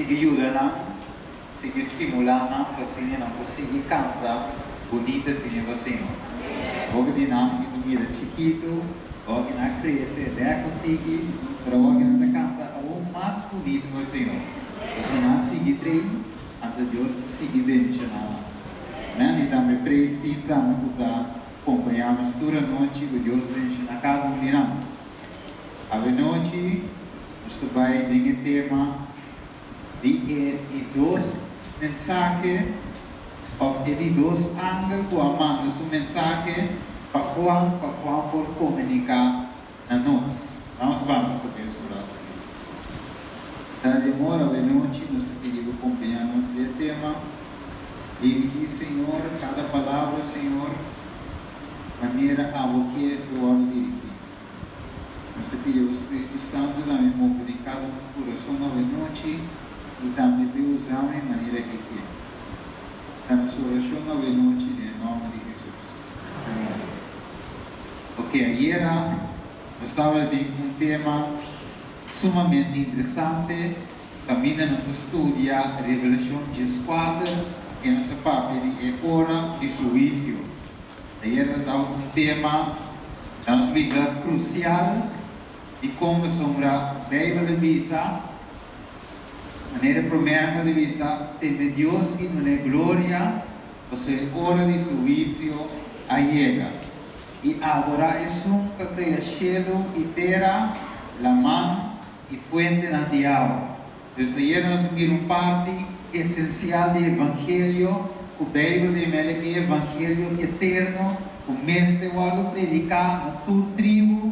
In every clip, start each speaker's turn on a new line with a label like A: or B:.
A: Sigui yuda nan, sigui stimulá nan pa asina nan por sigui kanta bunita asina pa Señor. Hopi di nan mi ta mira chikitu, awor ki nan a krese bek un tiki, pero awor ki nan ta kanta aun mas bunita pa Señor. Pasobra nan a sigui train, anto Dios ta sigui bendishoná nan. Amen. I tambe praise team tambe ku ta kompañá nos tur anochi, ku Dios bendishoná kada un di nan. Avenochi nos ta bai den e tema di e di dos mensahe òf e di dos angel ku a manda su mensahe pa Juan pa Juan por komuniká na nos. Vamos ban nos ta pensa un ratu aki. Ta di amor avenochi nos ta pidi bo kompañá nos den e tema. Dirigí Señor kada palabra Señor manera abo ke e wòrdu dirigí. Nos ta pidi bo Spiritu Santu tambe move den kada un kurason awenochi i tambe p'e usa mi manera e ke. Ta nos orashon awenochi den e nòmber di Hesus. Amen. Oke, ayera nos tabata den un tema sumamente interesante kaminda nos a studia Revelashon 14 i nos a papia di e ora di su huisio. Ayer ta dau un tema na nos bisa krusial di kon pasobra Beibel ta bisa, manera e promé angel ta bisa, teme Dios i dun'é gloria, pasobra e ora di su huisio a yega. I adorá esun ku a krea shelu i tera, laman i fuentenan di awa. Dus ayer nos a mira un parti esensial di evangelio ku Beibel ta yam'el e evangelio eterno ku mester wòrdu prediká na tur tribu,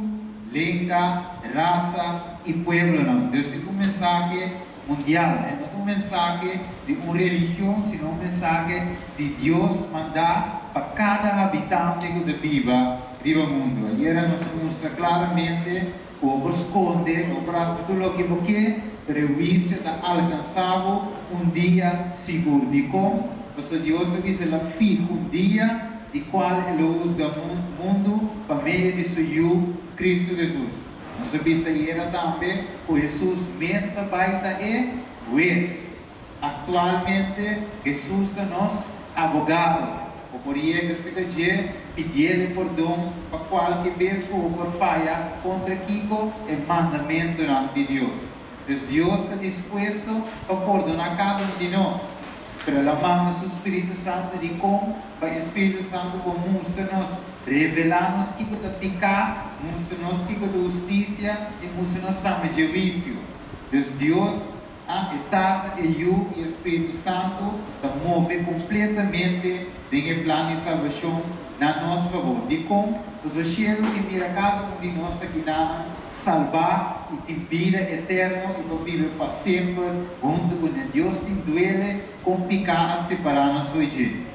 A: lenga, rasa i pueblonan. Dus e ta un mensahe mundial, e no ta un mensahe di un religion sino un mensahe di Dios mandá pa kada habitante ku ta biba riba mundu. Ayer nos a mustra klaramente Bo por skonde, bo por hasi tur loke bo ke, pero e huisio ta alkansá bo un dia sigur. Dikon? Pasobra Dios a bisa el a fiha un dia di kual e lo husga mundu pa medio di su Yu, Kristu Hesus. Nos a bisa ayera tambe ku Hesus mes ta bai ta e Hues. Aktualmente Hesus ta nos Abogado. Bo por yega serka dje, pidiel e pordon pa kualke bes ku bo por faya kontra kiko e mandamentunan di Dios. Dus Dios ta dispuesto pa pordoná kada un di nos. Pero el a manda su spiritu santu dikon? Pa e spiritu santu por mustra nos, revelá nos kiko ta piká, mustra nos kiko ta hustisia i mustra nos tambe dje huisio. Dus Dios A E Tata, e Yu i e Spiritu Santu ta move kompletamente den e plan di salbashon na nos fabor. Dikon? Pasobra shelu ke mira kada un di nos akinanan salbá i tin bida eterno i pa biba pa semper huntu ku ne. Dios tin duele kon piká a separá nos fo'i dje.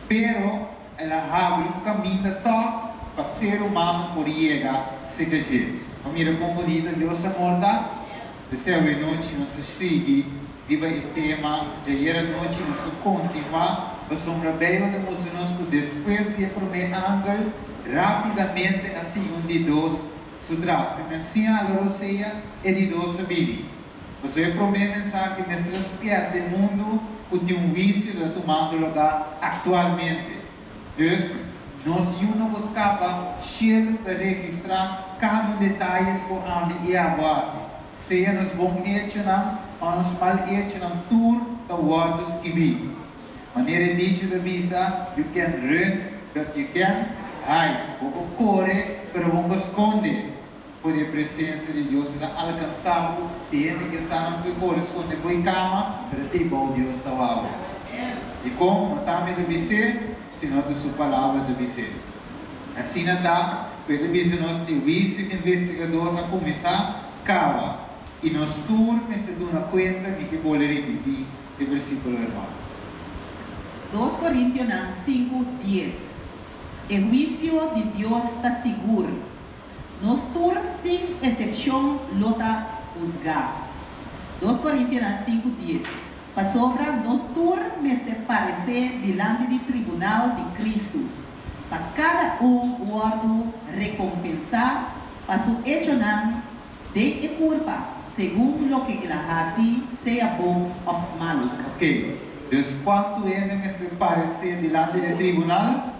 A: Pero el a habri un kaminda tòg pa ser humano por yega serka dje. Pa mira kon bunita Dios amor ta! P'esei awenochi nos ta sigui riba e tema djayer anochi, nos ta kontinuá pasobra Beibel ta mustra nos ku despues di e promé angel rápidamente a sigui un di dos su tras. E mensiña a rosea e di dos a bini. Pasobra e promé mensahe mester a spièrta e mundu ku tin un huisio ta tumando lugá aktualmente. Dus, nos yu no por skapa, shelu ta registrá kada un detayes ku ami i abo hasi. Sea nos bon echonan o nos mal echonan tur ta wòrdu skibí. Manera e dicho ta bisa, You can run but you can't hide. Bo por kore pero bo no por skonde for di e presensia di Dios. E ta alkansá bo. Tin hende ke sa nan por kore skonde bo i kama, pero te bou Dios ta wak bo. Dikon? No ta mi ta bis'é, sino ta su Palabra ta bis'é. Asina ta ku e ta bisa nos e huisio investigador a kuminsá kaba i nos tur mester duna kuenta. Mi ke bolbe ripití e versíkulo, hermano.
B: Dos Korintionan 5, 10, E huisio di Dios ta sigur. Nos tur sin esepshon lo ta husgá. 2 Korintionan 5, 10, Pasobra nos tur mester paresé dilanti di tribunal di Kristu, pa kada un wòrdu rekompensá pa su echonan den e kurpa segun loke el a hasi, Sea bon òf malu.
A: Ok, dus kuantu hende mester paresé dilanti di tribunal?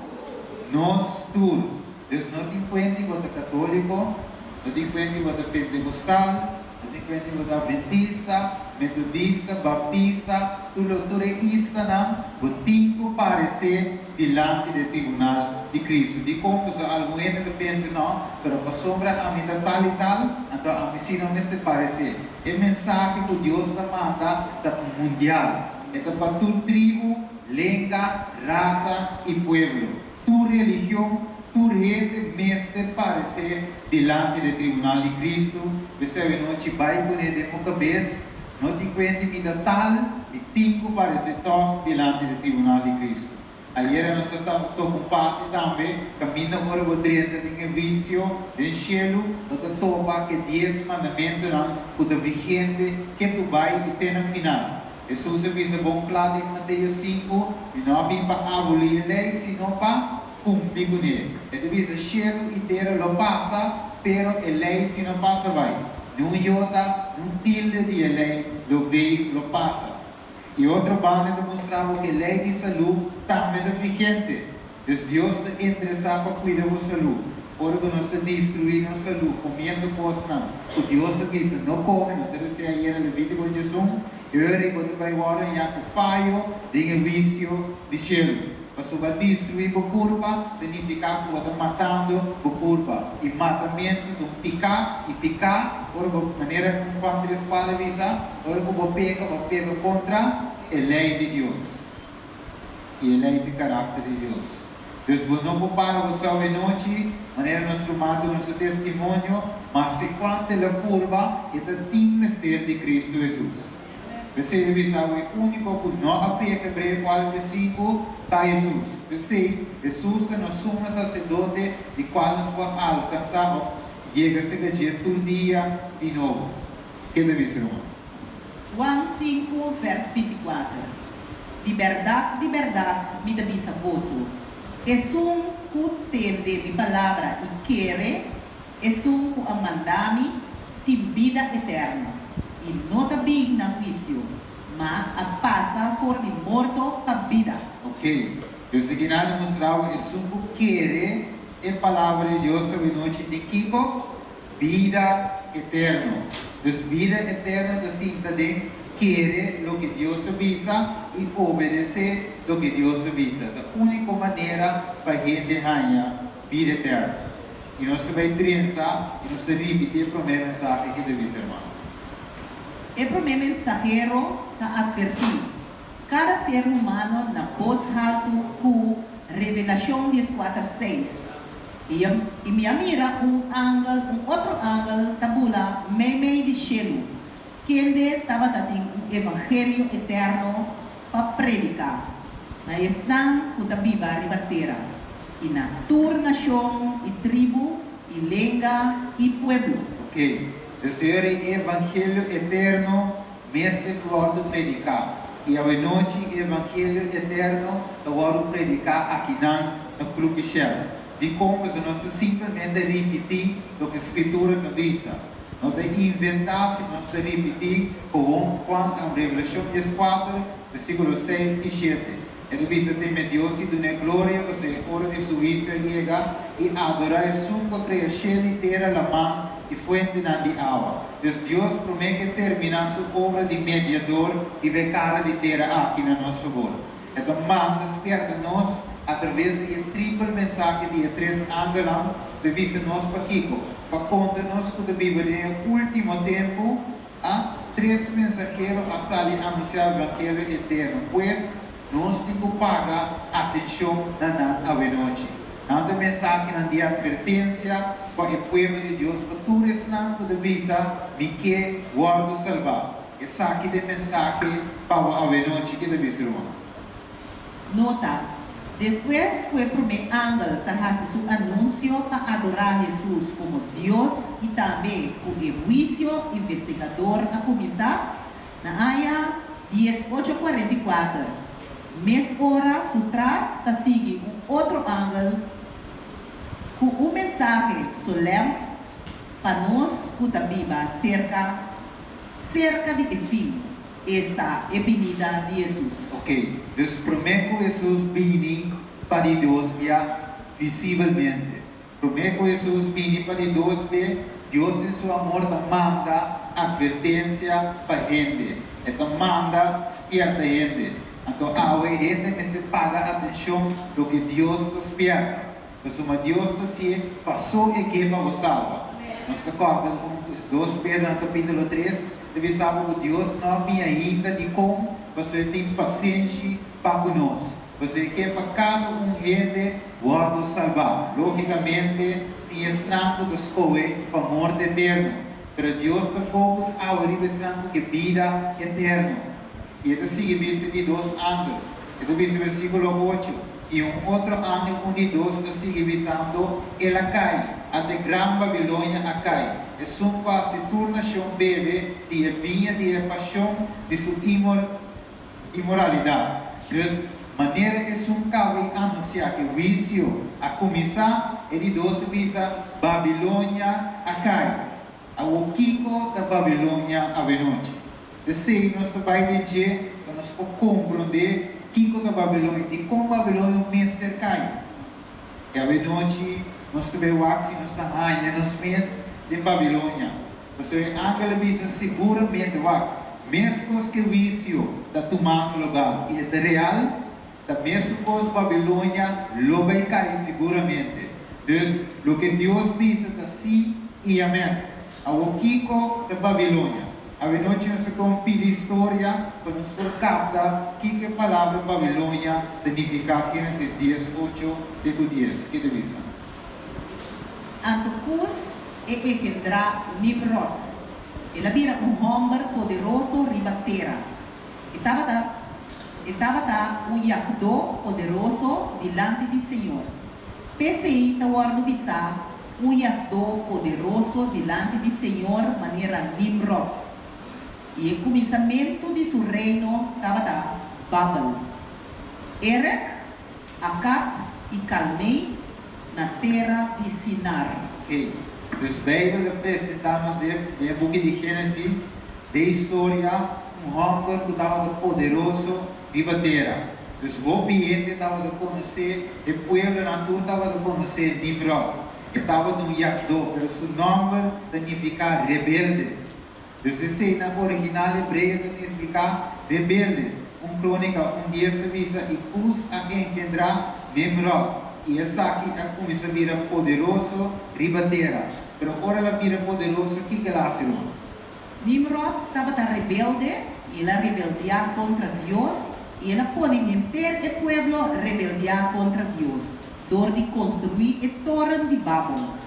A: Nos tur. Dus no tin kuenti bo ta katóliko, no tin kuenti bo ta pentekostal, no tin kuenti bo ta adventista, metodista, baptista, tur lo tur e istanan, bo tin ku paresé dilanti di tribunal di Kristu. Dikon? Pasobra algun hende ta pensa, No, pero pasobra ami ta tal i tal, anto ami sí no mester paresé. E mensahe ku Dios ta manda ta mundial. E ta pa tur tribu, lenga, rasa i pueblo. Tur religion, tur hende mester paresé dilanti di tribunal di Kristu. P'esei awenochi bai kuné den bo kabes, No tin kuenti mi ta tal, mi tin ku paresé tòg dilanti di tribunal di Kristu. Ayera nos a toka un parti tambe, kaminda ora bo drenta den e huisio den shelu, bo ta topa ku e dies mandamentunan ku ta vigente ketu bai i te na final. Hesus a bisa bon kla den Mateo sinku, Mi no a bin pa abolí e lei, sino pa kumpli kuné. E ta bisa, Shelu i tera lo pasa, pero e lei si no pasa bai. Ni un yota, ni un tilde di e lei lo bei lo pasa. E otro banda ta mustra bo ku e lei di salú tambe ta vigente. Dus Dios ta interesá pa kuida bo salú. Ora ku nos ta destruí nos salú komiendo kosnan ku Dios ta bisa no kome, nos a resé ayera Levítiko 11, e ora ei bo ta bai wòrdu hañá ku fayo den e huisio di shelu. Pasobra destruí bo kurpa ta nifiká ku bo ta matando bo kurpa. I matamentu ta un piká, i piká, ora bo, manera un Juan tres kual a bisa, ora ku bo peka, bo peka kontra e lei di Dios. I e lei ta e karakter di Dios. Dus bo no por para bo sou e nochi, manera nos ruman duna su testimonio, ma si kuantu el a purba, e ta tin mester di Kristu Hesus. P'esei ta bisa ku e úniko ku no a peka Hebreo 4 i 5 ta Hesus. P'esei, Hesus ta nos sumo saserdote di kual nos por alkansá òf yega serka dje tur dia di nobo. Ke ta bisa, ruman?
B: Juan 5, vèrs 24. Di bèrdat, di bèrdat, mi ta bisa boso, esun ku tende mi palabra i kere Esun ku a manda mi tin bida eterno, i no ta bin na huisio, ma a pasa for di morto pa bida.
A: Ok, Dios a gina di mustra bo esun ku kere e palabra di Dios awenochi tin kiko? Bida eterno. Dus bida eterno ta sinta den kere loke Dios a bisa i obedesé loke Dios a bisa. Ta úniko manera pa hende haña bida eterno. I nos ta bai drenta i nos ta ripití e promé mensahe ki ta bisa, hermano.
B: E promé mensahero ta atvertí kada ser humano na bos haltu ku Revelashon 14 seis, I i mi a mira un angel, un otro angel ta bula meimei di shelu, kende tabata tin un evangelio eterno pa prediká na esnan ku ta biba riba tera, i na tur nashon i tribu i lenga i pueblo.
A: Ok, Señor, e evangelio eterno mester wòrdu prediká. I awenochi e evangelio eterno ta wòrdu prediká akinan na Club Michel. Dikon? Pasobra nos ta simplemente ripití loke Skritura ta bisa. No ta inventá, sino nos ta ripití gewoon Juan en Revelashon 14, versíkulo 6 i 7. E ta bisa, Teme Dios i dun'é gloria, pasobra e ora di su huisio a yega, i adorá esun ku a krea shelu i tera, laman i fuentenan di awa. Dus Dios promé ke terminá su obra di mediador riba e kara di tera aki na nos fabor, e ta manda spièrta nos atraves di e tripel mensahe di e tres angelnan pa bisa nos pa kiko, pa konta nos ku ta biba den e último tempu. A Tres mensahero a sali anunsiá evangelio eterno, pues nos tin ku paga atenshon na nan awenochi. Nan ta mensahenan di atvertensia pa e pueblo di Dios, pa tur esnan ku ta bisa, Mi ke wòrdu salbá. Esaki ta e mensahe pa bo awenochi. Ke ta bisa, ruman?
B: Nota, Despues ku e promé angel ta hasi su anunsio pa adorá Hesus komo Dios i tambe ku e huisio investigador a kuminsá, na aña 1844, mes ora su tras ta sigui un otro angel ku un mensahe solèm pa nos ku ta biba serka serka di e fin. Esta, e binida di Hesus.
A: Ok, dus promé ku Hesus bini pa di dos bia visibelmente. Promé ku Hesus bini pa di dos be, Dios den su amor ta manda atvertensia pa hende. E ta manda spièrta hende. Anto awe hende mester paga atenshon loke Dios ta spièrta. Pasobra Dios ta hasié pasó e ke pa bo salba. Nos ta kòrda un 2 Pedro na kapítulo 3 ta bisa bo ku Dios no a bin ainda dikon pasobra e tin pasenshi pa ku nos. Pasobra e ke pa kada un hende wòrdu salbá. Lógikamente tin esnan ku ta skohe pa morto eterno, pero Dios ta focus awe riba esnan ku ke bida eterno. I e ta sigui bisa di dos angel. E ta bisa versíkulo 8, I un otro angel, un di dos, a sigui bisando, El a kai, ata e gran Babilonia a kai, esun ku a hasi tur nashon bebe di e biña di e pashon di su inmoralidat. Dus, manera esun kaba i anunsiá ku e huisio a kuminsá, e di dos a bisa, Babilonia a kai. Awor kiko ta Babilonia awenochi? P'esei nos ta bai den dje pa nos por komprondé kiko ta Babilonia, dikon Babilonia mester kai. I awenochi nos ta bai wak si nos ta haña nos mes den Babilonia. Pasobra e angel a bisa siguramente, Wak, meskos ku e huisio ta tumando lugá i e ta real, Ta mesun kos Babilonia lo bai kai siguramente. Dus, loke Dios bisa ta sí i amèn. Awor kiko ta Babilonia? Awenochi nos ta kon pidi historia pa nos por kapta kiko e palabra Babilonia ta nifiká Génesis 10, 8 te ku 10. Ke ta bisa?
B: Anto Kus e engendrá Nimrod. El a bira un hòmber poderoso riba tera. E tabata e tabata un yagdó poderoso dilanti di Señor. P'esei ta wòrdu bisá un yagdó poderoso dilanti di Señor manera Nimrod. I e kuminsamentu di su reino tabata Babel, Erek, Akad i Kalnei na tera di Sinar.
A: Oké, dus Bijbel ta presentá nos den e buki di Génesis de historia un hòmber ku tabata poderoso riba tera. Dus hopi hende tabata konosé, e pueblonan tur tabata konosé Nimrod. E tabata un yagdó, pero su nòmber ta nifiká rebelde. Dus esei na original hebreo ta nifiká rebelde. 1 Krónika un dies ta bisa, I Kus a engendrá Nimrod, i esaki a kuminsá bira poderoso riba tera. Pero ora el a bira poderoso, kiko el a hasi rònt?
B: Nimrod tabata rebelde i el a rebeldiá kontra Dios i el a pone henter e pueblo rebeldiá kontra Dios dor di konstruí e Toren di Babel.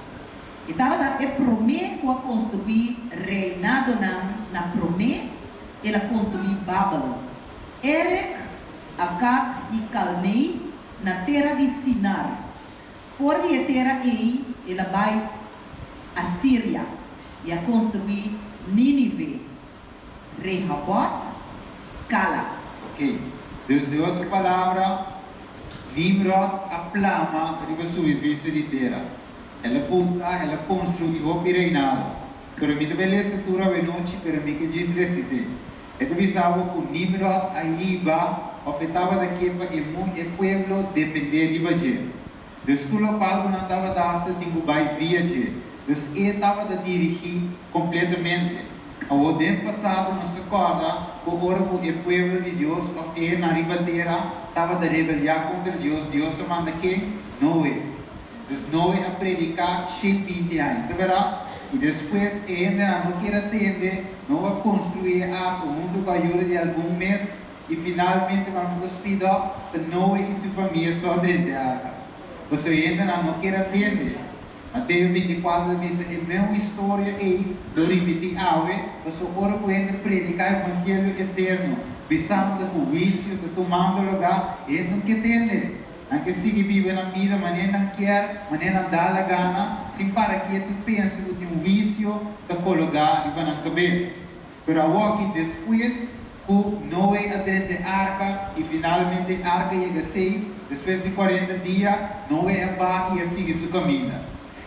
B: E tabata e promé ku a konstruí reinadonan na promé el a konstruí Babel, Erek, Akad i Kalnei na tera di Sinar. For di e tera ei el a bai Asiria i a konstruí Nínive, Rehabot, Kala.
A: Ok, dus den otro palabra, Nimrod a plama riba superfisie di tera. El a punta, el a konstruí hopi reinado. Pero mi ta bai lesa tur awenochi, pero mi ke djis resit'é. E ta bisa bo ku Nimrod a hiba òf e tabata ke pa e mu e pueblo dependé riba dje. Dus tur lokual ku nan tabata hasi tin ku bai via dje. Dus e tabata dirigí kompletamente. Awor den pasado nos ta kòrda ku ora ku e pueblo di Dios òf e nan riba tera tabata rebeldiá kontra Dios, Dios a manda ken? Noe. Dus Noe a prediká 120 aña, ta bèrdat? I despues e hendenan no kier a tende, Noe a konstruí e arko huntu ku ayuda di algun mes, i finalmente ku nan por speed up, ta Noe i su famia so a drenta e arka. Pasobra e hendenan no kier a tende. Mateo 24 ta bisa e meun historia ei lo ripití awe, pasobra ora ku hende prediká e evangelio eterno, bisando ku huisio ta tumando lugá, e hende no ke tende. Nan ke sigui biba nan bida manera nan kier, manera nan da la gana, sin para ketu pensa ku tin un huisio ta kologá riba nan kabes. Pero awoki, despues ku Noe a drenta e arka i finalmente e arka yega safe, despues di 40 dia, Noe a baha i a sigui su kaminda.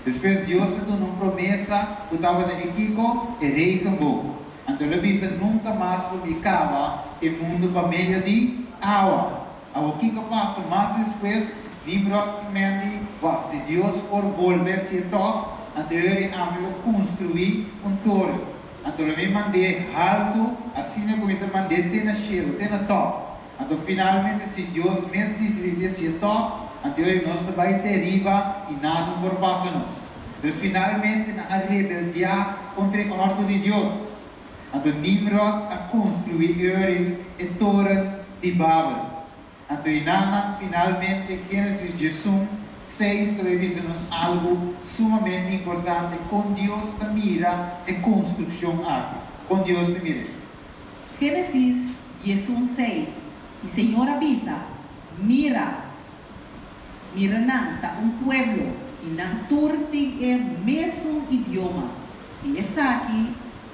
A: Despues Dios a duna un promesa ku tabata e kiko? E regenboog. Anto el a bisa, Nunka mas lo mi kaba e mundu pa medio di awa. Awor kiko pasa mas despues? Nimrod i Mendy, Wak, si Dios por bolbe hasié tòg, anto yori ami lo konstruí un toren. Anto lo mi mand'é haltu, asina ku mi ta mand'é te na shelu, te na tòp. Anto finalmente si Dios mes disidí di hasié tòg, anto yori nos ta bai te riba i nada no por pasa nos. Dus finalmente nan a rebeldiá kontra e òrdu di Dios. Anto Nimrod a konstruí Uri, e toren di Babel. Anto i nan finalmente Génesis 11, 6 ta bai bisa nos algu sumamente importante kon Dios ta mira e konstrukshon aki. Kon Dios ta mir'é?
B: Génesis 11, 6 I Señor a bisa, Mira! Mira nan ta un pueblo i nan tur tin e mesun idioma. I esaki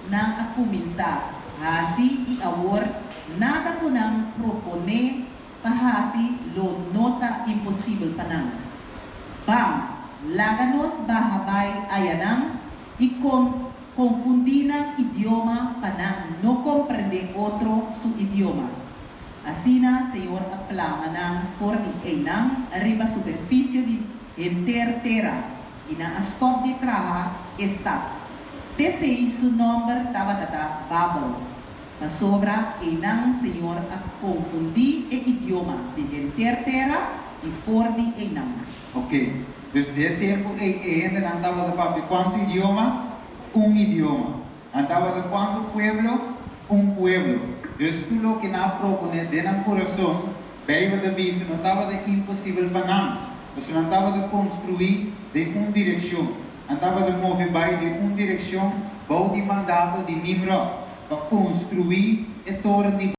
B: nan a kuminsá hasi i awor nada ku nan proponé pa hasi lo no ta imposibel pa nan. Ban, laga nos baha bai ayanan i konfundí nan idioma pa nan no komprendé otro su idioma. Asina Señor a plama nan for di einan riba superfisio di henter tera, i nan a stòp di traha e stat. P'esei su nòmber tabata ta Babel, pasobra einan Señor a konfundí e idioma di henter tera i for di einan.
A: Oké, dus den e tempu ei e hendenan tabata papia kuantu idioma? Un idioma. Nan tabata kuantu pueblo? Un pueblo. Dus tur loke nan a proponé den nan kurason, Beibel ta bisa, no tabata imposibel pa nan, pasobra nan tabata konstruí den un direkshon. Nan tabata move bai den un direkshon bou di mandato di Nimrod pa konstruí e toren di.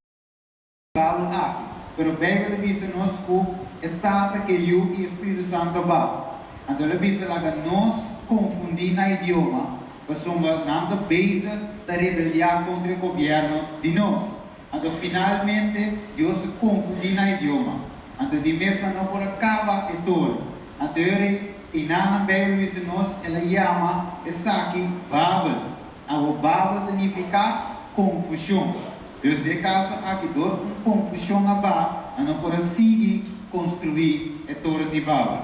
A: Babel aki. Pero Beibel ta bisa nos ku e Tata, ku e Yu i e Spiritu Santu a baba. Anto el a bisa laga nos konfundí nan idioma, pasobra nan ta bezig ta rebeldiá kontra e gobièrnu di nos. Anto finalmente Dios a konfundí nan idioma. Anto di mes nan no por a kaba e toren. Anto e rei i nan nan Beibel bisa nos el a yama esaki Babel. Awor Babel ta nifiká konfushon. Dus den e kaso aki dor un konfushon a ba, nan no por a sigui konstruí e toren di Babel.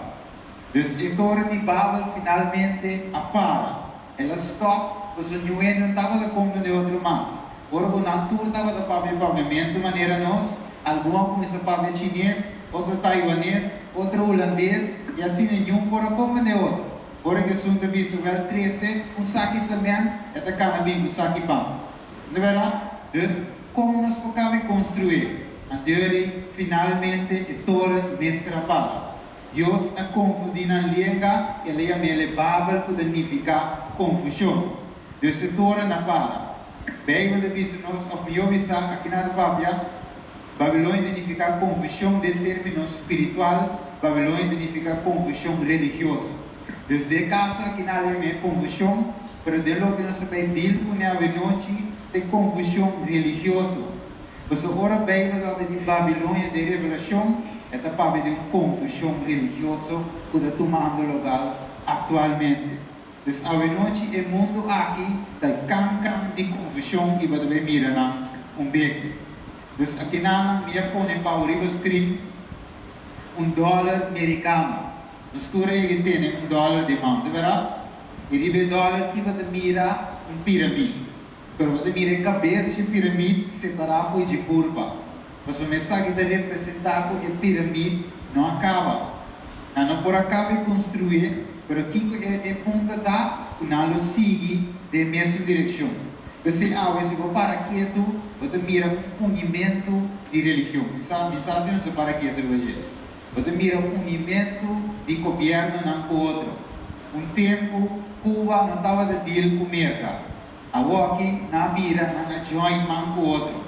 A: Dus e toren di Babel finalmente a para. El a stòp pasobra niun hende no tabata komprendé otro mas. Ora ku nan tur tabata papia papiamentu manera nos, algun a kuminsá papia chines, otro taiwanes, otro hulandes, i asina niun por a komprendé otro. Ora ku esun ta bisa wèl trese un saki semènt, e ta kana bin ku saki pan. No bèrdat? Dus, kon nos por kabe konstruí? Anteori, finalmente e toren mester a para. Dios a konfundí nan lenga, el a yam'el e Babel ku ta nifiká konfushon. Dus e toren a para. Beibel ta bisa nos, òf mihó bisá, aki nan ta papia, Babilonia ta nifiká konfushon den término spiritual, Babilonia ta nifiká konfushon religioso. Dus den e kaso aki nan a yam'é konfushon, pero den loke nos ta bai dil kuné awenochi ta e konfushon religioso. Pasobra ora Beibel ta papia di Babilonia den Revelashon, e ta papia di un konfushon religioso ku ta tumando logal aktualmente. Dus awenochi e mundu aki ta e kan-kan di konfushon i bo ta bai mira nan un bek. Dus akinanan mi a pone pau riba screen un dòler merikano. Nos tur a yega tene un dòler den man, ta bèrdat? I riba e dòler ki bo ta mira un piramid. Pero bo ta mira e kabes dje piramid separá fo'i dje kurpa. Pasobra esaki ta representá ku e piramid no a kaba. Nan no por a kaba e konstruié, pero kiko e e punto ta ku nan lo sigui den e mesun direkshon. P'esei awe si bo para ketu bo ta mira un unimentu di religion. Mi sa mi sa si nos a para ketu riba dje. Bo ta mira un unimentu di gobièrnunan ku otro. Un tempu Cuba no tabata deal ku Merka. Awoki nan a bira nan a join man ku otro.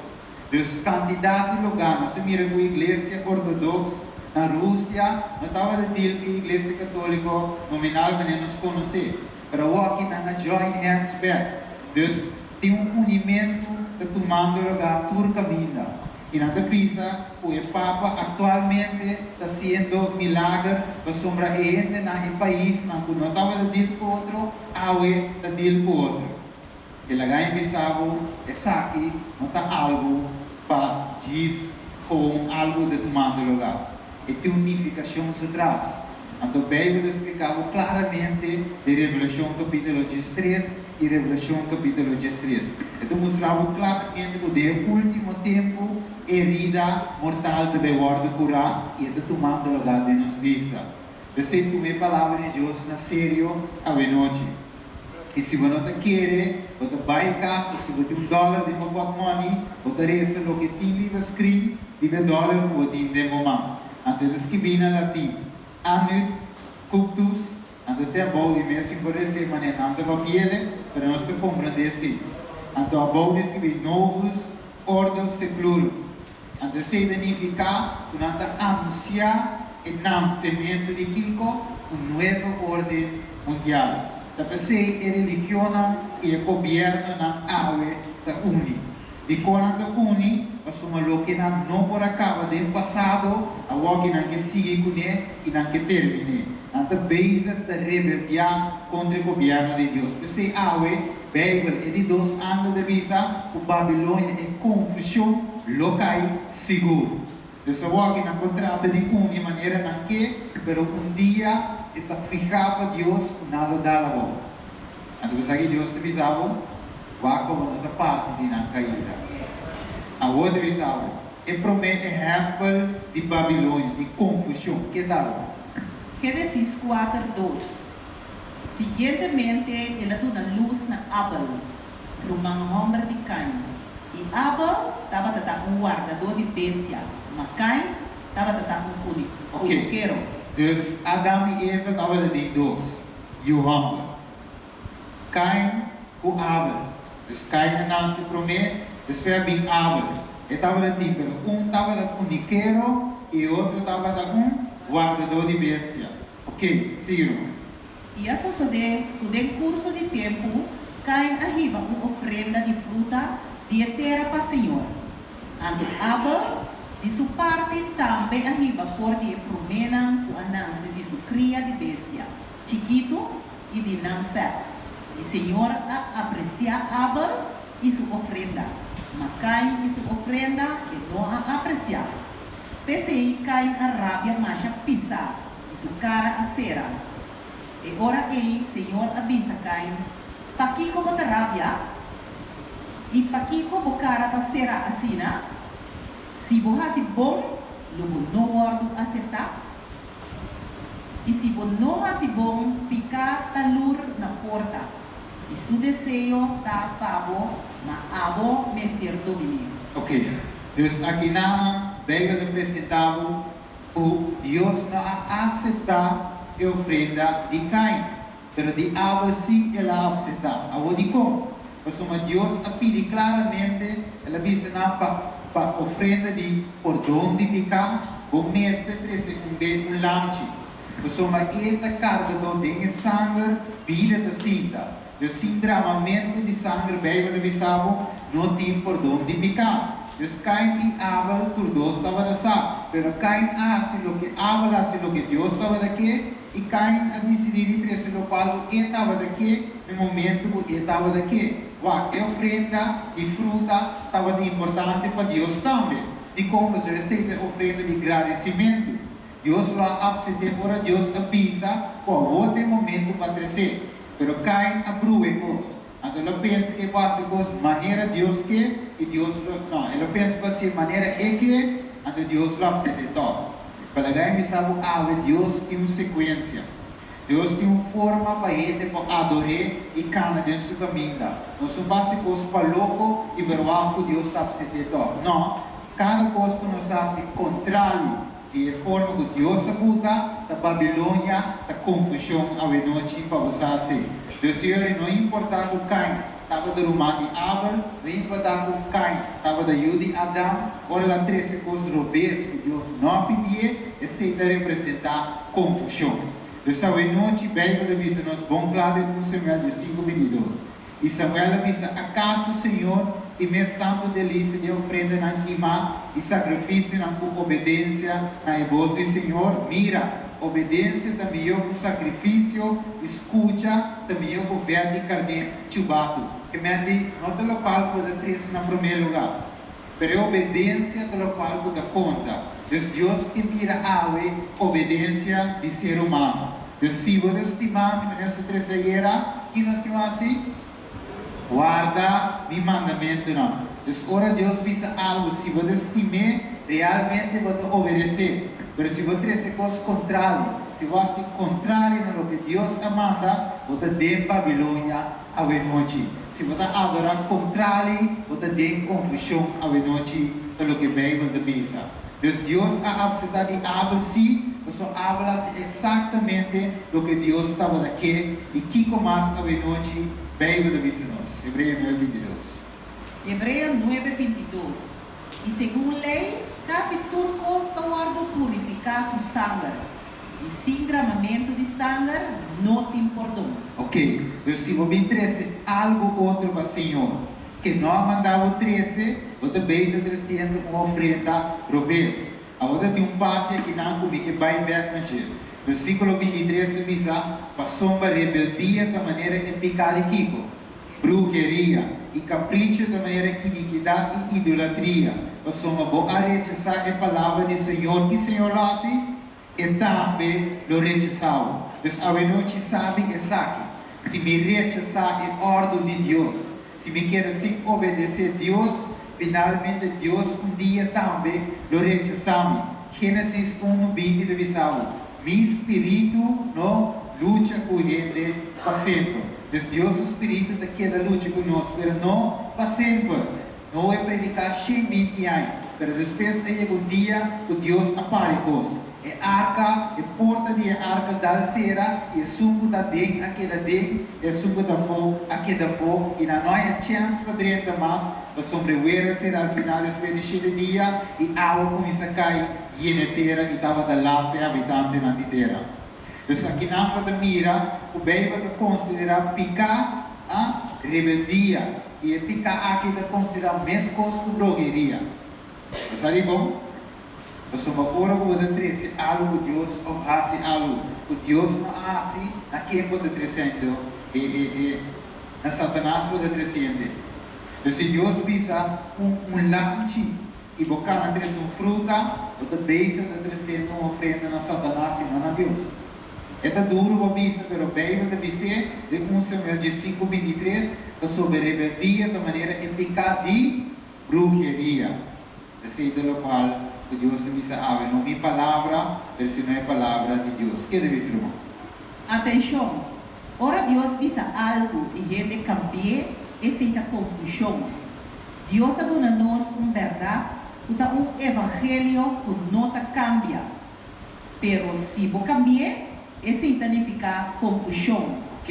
A: Dus kantidat di lugá nos a mira ku Iglesia Ortodoks na Rusia no tabata deal ku e Iglesia Katóliko nominal manera nos konosé. Pero awoki nan a join hands bek. Dus tin un unimentu ta tumando lugá tur kaminda. I nan ta bisa ku e Papa aktualmente ta hasiendo milager pasobra e hendenan e paisnan ku no tabata deal ku otro awe ta deal ku otro. I laga mi bisa bo, esaki no ta algu pa djis gewoon algu ta tumando lugá. E tin un nifikashon su tras. Anto Beibel ta splika bo klaramente den Revelashon kapítulo 13 i Revelashon kapítulo 13. E ta mustra bo klaramente ku den e último tempu e herida mortal ta bai wòrdu kurá i e ta tumando lugá den nos bista. P'esei tuma e Palabra di Dios na serio awenochi. I si bo no ta kere, bo ta bai kas òf si bo tin un dòler den bo pòtmòni, bo ta resa loke tin riba skrin riba e dòler ku bo tin den bo man. Anto e ta skibí na latin, Annuit Cunctus, anto te abou di mes sin por resa e manera nan ta papiele, pero nos ta komprendé sí. Anto abou ta skibí Novus Ordo Seclorum. Anto esei ta nifiká ku nan ta anunsiá e nansementu di kiko? Un nuevo orden mundial. Ta p'esei e religionnan i e gobièrnunan awe ta uni. Dikon nan ta uni? Pasobra loke nan no por a kaba den pasado, awor ki nan ke sigui kuné i nan ke terminé. Nan ta bezig ta rebeldiá kontra e gobièrnu di Dios. P'esei awe Beibel e di dos angel ta bisa ku Babilonia e konfushon lo kai sigur. Dus awor aki nan por trata di uni manera nan ke, pero un dia e ta fihá pa Dios ku nan lo dal abou. Anto ku esaki Dios ta bisa bo, Wak pa bo no ta parti di nan kaida. Awor ta bisa bo, e promé ehèmpel di Babilonia, di konfushon, ke ta awor?
B: Génesis kuater dos. Siguientemente el a duna lus na Abel, ruman hòmber di Kain. I Abel tabata ta un wardadó di bestia, ma Kain tabata ta un
A: Ok,
B: kunukero.
A: dus Adam i Eva tabata tin dos yu hòmber, Kain ku Abel. Dus Kain a nase promé, despues a bin Abel. E tabata tin, pero un tabata kunukero i e otro tabata un wardadó di bestia. Ok, sigui ruman.
B: I a sosodé ku den kurso di tempu Kain a hiba un ofrenda di fruta di e tera pa señor. Anto Abel, di su parti, tambe a hiba for di e proménan ku a nase di su kria di bestia chikitu i di nan fèt. I señor a apresiá Abel i su ofrenda, ma Kain i su ofrenda e no a apresiá. P'esei Kain a rabia masha pisá i su kara a sera. E ora ei Señor a bisa Kain, Pakiko bo ta rabia? I pakiko bo kara ta sera asina? Si bo hasi bon, lo bo no wòrdu aseptá? I si bo no hasi bon, piká ta lur na porta, i su deseo ta pa bo, ma abo mester domin'é.
A: Ok, dus aki nan Beibel ta presentá bo ku Dios no a aseptá e ofrenda di Kain, pero di Abel sí el a aseptá. Awor dikon? Pasobra Dios a pidi klaramente, el a bisa nan pa pa ofrenda di pordon di piká, bo mester trese un be un lamchi. Pasobra e ta kargadó den e sanger, bida ta sinta. Dus sin dramamentu di sanger Beibel ta bisa bo, no tin pordon di piká. Dus Kain i Abel tur dos tabata sa, pero Kain a hasi loke Abel a hasi loke Dios tabata ke, i Kain a disidí di trese lokual ku e tabata ke na momentu ku e tabata ke. Wak, e ofrenda di fruta tabata importante pa Dios tambe. Dikon? Pasobra esei ta e ofrenda di gradisimentu. Dios lo a apsept'é ora Dios a bisa ku awor ta e momentu pa tres'é. Pero Kain a brua e kos. Anto el a pensa ku e por hasi kos manera Dios ke i Dios lo, no, el a pensa ku hasié manera e ke, anto Dios lo apsept'é tòg. Pa laga e bisa ku awe Dios tin un sekuensia. Dios tin un forma pa hende por ador'é i kana den su kaminda. Nos no por hasi kos pa loko i verwagt ku Dios ta apsept'é tòg. No, kada kos ku nos hasi kontrali Di e forma ku Dios a buta ta Babilonia ta konfushon awenochi pa bo sa si. Dios Señor i no importa ku Kain tabata ruman di Abel, no importa ku Kain tabata yu di Adam, ora el a trese kos robes ku Dios no a pidié, esei ta representá konfushon. Dus awenochi Beibel ta bisa nos bon kla den un Samuel diesinku bintidos. I Samuel a bisa, Akaso Señor tin mes tantu delisia di ofrendanan kimá i sakrifisionan ku obedensia na e bos di Señor? Mira! Obedensia ta mihó ku sakrifisio i skucha ta mihó ku vèt di karné chubatu. Ke men di, no ta lokual ku bo ta trese na promé lugá, pero e obedensia ta lokual ku ta konta. Dus Dios ke mira awe obedensia di ser humano. Dus si bo ta stima mi, manera nos ta trese ayera, ki nos tin hasi? Warda mi mandamentunan. Dus ora Dios bisa algu, si bo ta stim'é, realmente bo ta obedes'é. Pero si bo trese kos kontrali, si bo hasi kontrali na loke Dios a manda, bo ta den Babilonia awenochi. Si bo ta adorá kontrali, bo ta den konfushon awenochi, ta loke Beibel ta bisa. Dus Dios a apseptá di Abel sí, pasobra Abel a hasi eksaktamente loke Dios tabata ke. I kiko mas awenochi Beibel ta bisa nos? Hebreo 9:22.
B: Hebreo 9:22, I segun lei, kasi tur kos ta wòrdu purifiká ku sanger, i sin dramamentu di sanger no tin pordon.
A: Ok, dus si bo bin trese algu otro pa Señor, ke no a manda bo trese, bo ta bezig tresiendo un ofrenda robes. Awor ta tin un parti akinan ku mi ke bai bèk na dje. Versíkulo 23 ta bisa, Pasobra rebeldia ta manera e piká di kiko? Bruheria, i kapricho ta manera inikidat i idolatria. Pasobra bo a rechasá e palabra di Señor, ki Señor lo hasi? E tambe lo rechasá bo. Dus awenochi sabi esaki, si mi rechasá e òrdu di Dios, si mi keda sin obedesé Dios, finalmente Dios un dia tambe lo rechasá mi. Génesis 1, 20 ta bisa bo, Mi spiritu no lucha ku hende pa semper. Dus Dios su spiritu ta keda lucha ku nos, pero no pa semper. Noe prediká 120 aña, pero despues a yega un dia ku Dios a para e kos. E arka, e porta di e arka dal sera i esun ku ta den a keda den i esun ku ta afó a keda afó i nan no haña chèns pa drenta mas pasobra e wer a sera al final despues di shete dia i awa kuminsá kai yena e tera i tabata lat pa e habitantenan di tera. Dus akinan bo ta mira ku Beibel ta konsiderá piká a rebeldia i e piká aki ta konsiderá meskos ku drogeria. Bo sa dikon? Pasobra ora ku bo ta trese algu ku Dios òf hasi algu ku Dios no a hasi, na ken bo ta tresendo e e e? Na Satanas bo ta tresiendo. Pero si Dios bisa un un lamchi i bo kana trese un fruta, bo ta bezig ta tresendo un ofrenda na Satanas i no na Dios. E ta duru pa bisa, pero Beibel ta bis'é den 1 Samuel 15:23, pasobra rebeldia ta manera e piká di bruheria. Esei ta lokual ku Dios ta bisa awe, no mi palabra, pero sino e palabra di Dios. Ke ta bisa, ruman?
B: Atenshon! Ora Dios bisa algu i hende kambi'é, esei ta konfushon. Dios a duna nos un bèrdat ku ta un evangelio ku no ta kambia. Pero si bo kambi'é, esei ta nifiká konfushon.
A: Ok,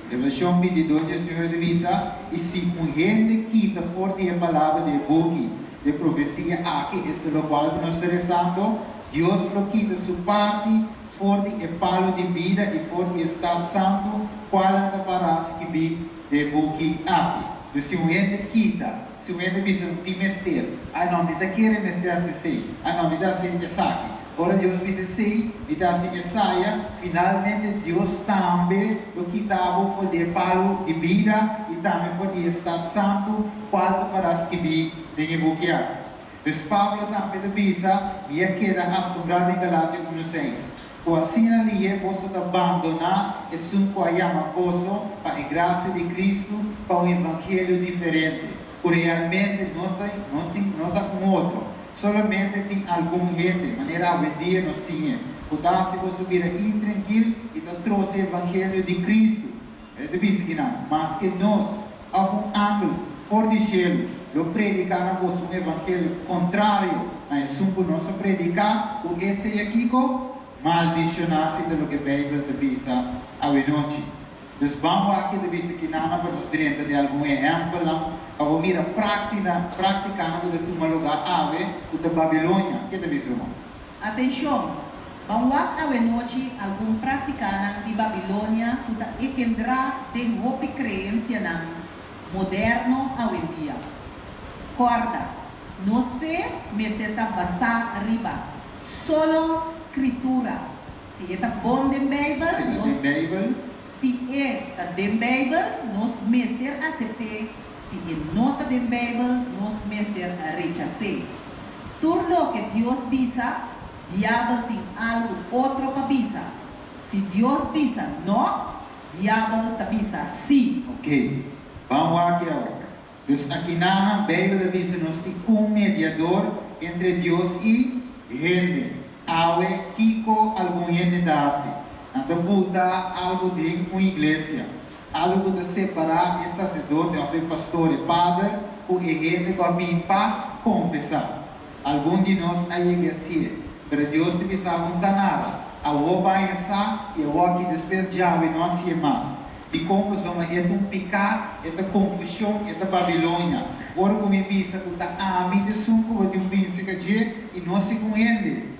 A: Revelashon 22, 19 ta bisa, I si un hende kita for di e palabra di e buki di e profesia aki, esta lokual ku nos ta resando, Dios lo kita su parti for di e palu di bida i for di e stat santu, kualnan ta pará skibí den e buki aki. Dus si un hende kita, si un hende bisa, No tin mester, ai no, mi ta kere mester hasi esei, ai no, mi ta hasi esaki. Ora Dios bisa esei, mi ta hasi esaya, finalmente Dios tambe lo kita bo for di e palu di bida i tambe for di e stat santu, kual ta pará skibí den e buki aki. Dus Pablo tambe ta bisa, Mi a keda asombrá den Galatio 1:6, ku asina lihé boso ta bandoná esun ku a yama boso pa e grasia di Kristu pa un evangelio diferente, ku realmente no ta no tin no ta un otro. Solamente tin algun hende, manera awendia nos tin e, ku ta hasi boso bira intrenkil i ta trose e evangelio di Kristu. E ta bisa ki nan, Maske nos, òf un angel for di shelu, lo prediká na boso un evangelio kontrario na esun ku nos a prediká, ku esei a kiko? Maldishoná, si ta loke Beibel ta bisa awenochi. Dus ban wak ke ta bisa kinana pa nos drenta di algun ehèmpelnan pa bo mira práktina práktikanan ku ta tuma lugá awe ku ta Babilonia. Ke ta bisa ruman?
B: Atenshon! Ban wak awenochi algun práktikanan di Babilonia ku ta ekendrá den hopi kreensianan moderno awendia. Kòrda, nos fe mester ta basá riba solo Skritura. Si e ta bon den Beibel,
A: Si
B: nos
A: den Beibel.
B: Si e ta den Beibel, nos mester asept'é, si e no ta den Beibel, nos mester rechas'é. Tur loke Dios bisa, Diabel tin algu otro pa bisa. Si Dios bisa no, Diabel ta bisa sí.
A: Ok, ban wak awor. Dus akinan Beibel ta bisa nos tin un mediador entre Dios i hende. Awe, kiko algun hende ta hasi? Nan ta buta algu den un iglesia, algu ku ta separá e saserdote òf e pastor, e pader, ku e hende ku a bin pa konfesá. Algun di nos a yega hasié, pero Dios ta bisa bo no ta nada. Awor bai hesá i awor aki despues djawe no hasié mas. Dikon? Pasobra e ta un piká, e ta konfushon, e ta Babilonia. Ora ku mi bisa ku ta ami ta esun ku bo tin un binse ka dje i no segun hende.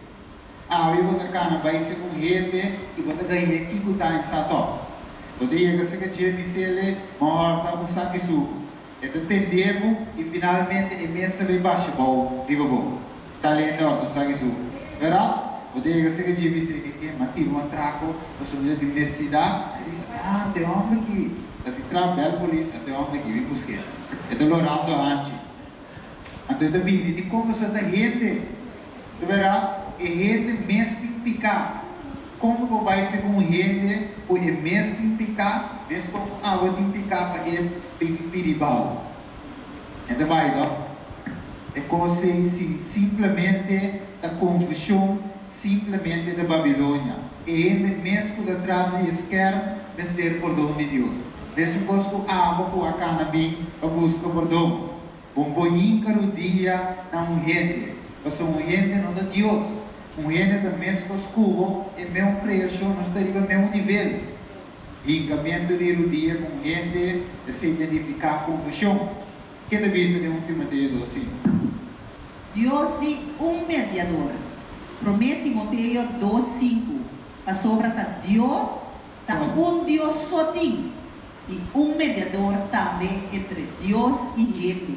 A: Awe bo ta kana bai segun hende i bo ta gañ'é kiko ta en sa tòg. Bo ta yega serka dje bis'ele, Bo hòrta un saki suku. E ta tendé bo i finalmente e mes ta bai basha bou riba bo. Ta lende òf un saki suku. Bèrdat? Bo ta yega serka dje bis'é ke ke m'a tira un atrako pasobra mi ta tin nesesidat. E bisa, Ah, te hòmber aki. Ta si tra bèl polis, a te hòmber aki, bin busk'é. E ta lorando hanchi. Anto e ta bini di kon pasobra ta hende. Ta bèrdat? E hende mes tin piká. Kon ku bo bai segun un hende ku e mes tin piká, meskos ku abo tin piká pa e bin pidi bou? E ta bai dòk. E kos ei si simplemente ta konfushon, simplemente ta Babilonia. E hende mes ku ta tras di e skèrm mester pordon di Dios. Mesun kos ku abo ku a kana bin pa buska pordon. Bo por hinka rudia na un hende, pasobra un hende no ta Dios. Un hende ta meskos ku bo, e meun kreashon, nos ta riba meun nivel. Hinkamentu di rudia ku un hende ta signifiká konfushon. Ke ta bisa den 1 Timoteo 2:5?
B: Dios di un mediador. Promé Timoteo 2:5, Pasobra ta Dios ta un Dios so tin, i un mediador tambe entre Dios i hende,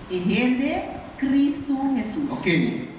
B: e hende Kristu Hesus.
A: Ok,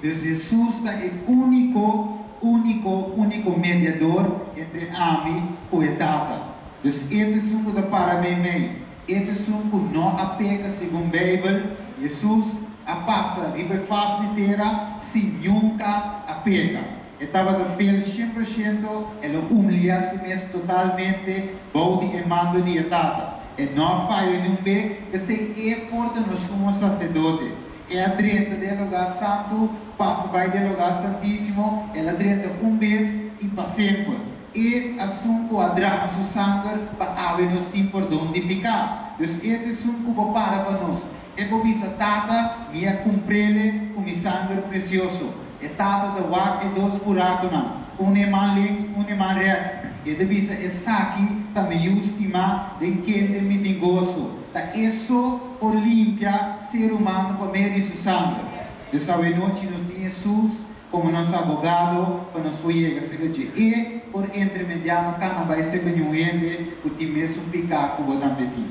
A: dus Hesus ta e úniko, úniko, úniko mediador entre ami ku e Tata. Dus e ta esun ku ta para meimei. E ta esun ku no a peka segun Beibel. Hesus a pasa riba e fas di tera sin nunka a peka. E tabata fiel 100%, el a humiliá su mes totalmente bou di e mando di e Tata. E no a faya niun be, p'esei e por ta nos Sumo Saserdote. E a drenta den e lugá santu, pasa bai den e lugá santísimo, el a drenta un bes i pa semper. E asun ku a drama su sanger pa awe nos tin pordon di piká. Dus e ta esun ku bo para pa nos. E por bisa, Tata, mi a kumprele ku mi sanger presioso. E tata ta wak e dos burakunan, un e man links, un e man rèks, i e ta bisa, Esaki ta mi yu stimá, den kende mi tin goso. Ta e so por limpia ser humano pa medio di su sanger. Dus awenochi nos tin Hesus komo nos abogado pa nos por yega serka dje. E por intermediá no kana bai serka niun hende ku tin mesun piká ku bo tambe tin.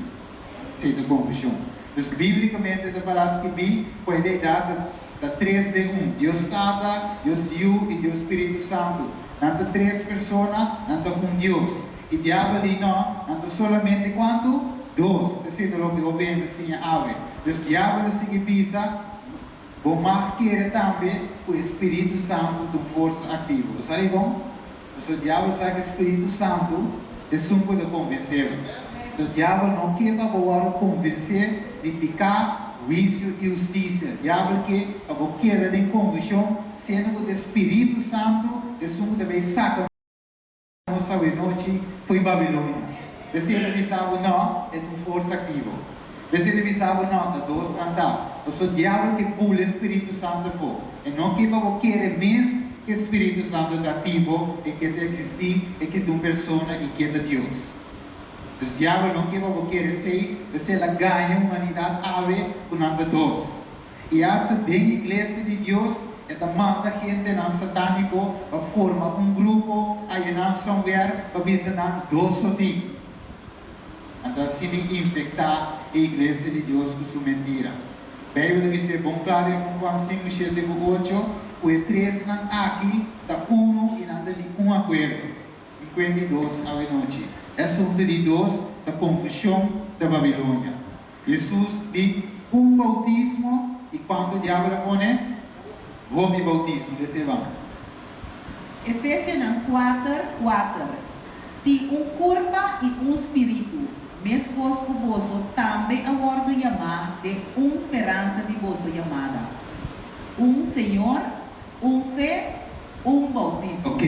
A: Esei ta konfushon. Dus bíblikamente ta pará skibí ku e deidat ta ta tres den un, Dios Tata, Dios Yu i Dios Spiritu Santu. Nan ta tres persona, nan ta un Dios. I diabel di no, nan ta solamente kuantu? Dos. Esei ta loke hopi hende ta siña awe. Dus diabel ta sigui bisa, Bo mag kere tambe ku e Spiritu Santu ta un forsa aktivo. Bo sa dikon? Pasobra diabel sa ku e Spiritu Santu ta esun ku ta konvensé bo. Enton diabel no ke pa bo wòrdu konvensé di piká, huisio i hustisia. Diabel ke pa bo keda den konfushon, siendo ku ta e Spiritu Santu ta esun ku ta bai saka nos awenochi fo'i Babilonia. Esei ta bisa bo no, e ta un forsa aktivo. Esei ta bisa bo no, ta dos nan ta. Pasobra diabel ke bula e Spiritu Santu afó. E no ke pa bo kere mes ku e Spiritu Santu ta aktivo, e ke ta eksistí, e ke ta un persona i ke ta Dios. Dus diabel no ke pa bo kere esei, p'esei el a gaña humanidat awe ku nan ta dos. I asta den Iglesia di Dios e ta manda hendenan satániko pa forma un grupo ayanan somewhere pa bisa nan dos so tin. Anto asina e infektá e Iglesia di Dios ku su mentira. Beibel ta bis'é bon kla den 1 Juan 5, 7 ku 8. Ku e tresnan aki ta unu i nan ta di un akuerdo. Mi kuenta di dos awe nochi. E asuntu di dos ta konfushon ta Babilonia. Hesus di un boutismo i kuantu diabel a pone? Hopi boutismo. Lesa e ban.
B: Efesionan kuater, kuater, Tin un kurpa i un spiritu, meskos ku boso tambe a wòrdu yamá den un speransa di boso yamada, un Señor, un fe, un boutismo.
A: Ok,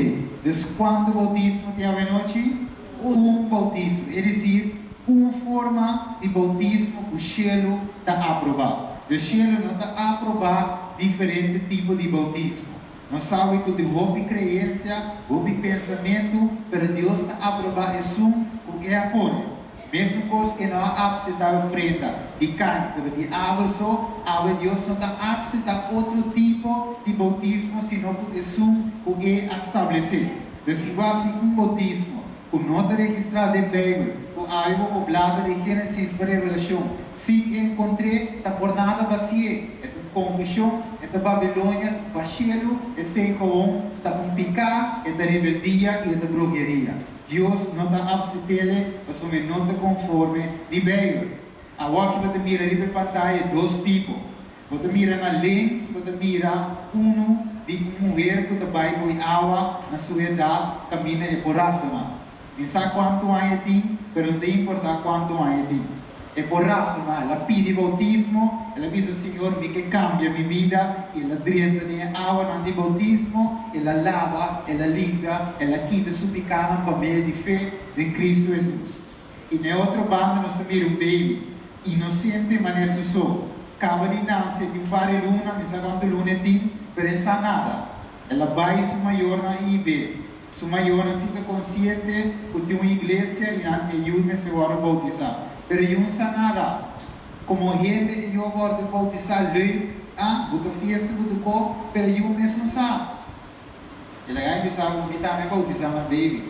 A: dus kuantu boutismo tin awenochi? Un boutismo, es desir, un forma di boutismo ku shelu ta aprobá. Dus shelu no ta aprobá diferente tipo di boutismo. Nos sabi ku tin hopi kreensia, hopi pensamentu, pero Dios ta aprobá esun ku E a pone. Mesun kos E no a apseptá e ofrenda di Kain, pero di Abel so. Awe Dios no ta apseptá otro tipo di boutismo sino ku esun ku E a stablesé. Dus si bo hasi un boutismo ku no ta registrá den Beibel, ku awe bo por blada di Génesis pa Revelashon sin enkontr'é, ta por nada basié. E ta un konfushon, e ta Babilonia bashelu, esei gewoon ta un piká, e ta rebeldia i e ta bruheria. Dios no ta apsept'ele pasobra e no ta konforme di Beibel. Awor ki bo ta mira riba e pantaya dos tipo. Bo ta mira na links, bo ta mira unu di un muher ku ta bai bui awa na su edat kaminda e por rasoná. Mi sa kuantu aña e tin, pero no ta importá kuantu aña e tin. E por rasoná. El a pidi boutismo, el a bisa, Señor, mi ke kambia mi bida, i el a drenta den e awanan di boutismo, el a laba, el a limpia, el a kita su pikánan pa medio di fe den Kristu Hesus. I na e otro banda nos ta mira un baby, inosente manera su so, kaba di nase di un par di luna, mi sa kuantu luna e tin, pero e sa nada. El a bai su mayornan i be. Su mayornan si ta konsiente ku tin un iglesia i nan e yu mester wòrdu boutisá. Pero e yu no sa nada. Komo hende e yu a wòrdu boutisá leuk, ah, bo ta fiesta ku tu ko, pero e yu mes no sa. E laga mi bisa ku mi tambe a boutisá nan baby.